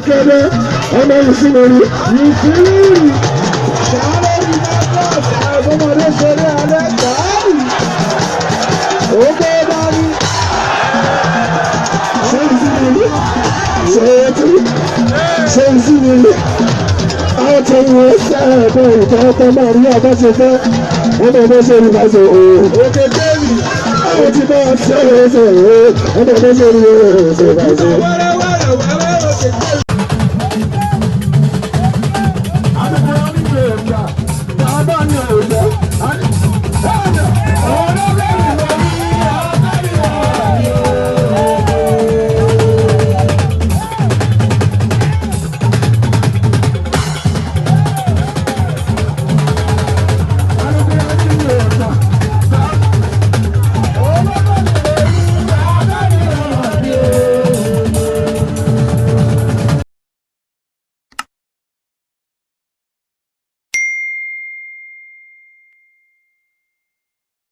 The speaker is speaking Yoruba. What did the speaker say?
Kẹ́lẹ́ ọmọ ìsinmi. Ìfìlì ṣàlórí Marcus àìbọ́mọdé ṣeré alẹ́ gbàárì. Ó gbé dání. Ṣé ìsinmi? Ṣé tí? Ṣé ìsinmi? Àwọn tó ń wọ sẹ́ẹ̀bẹ̀ ìtọ́tọ́ máa rí àbáṣe fẹ́. Wọ́n máa bọ́ ṣe rí bá ṣe òun. Òkè Kébì. Àwọn tí bá ṣe é ṣe é wọ́n máa bọ́ ṣe rí ṣe bá ṣe. Wẹ́rẹ́.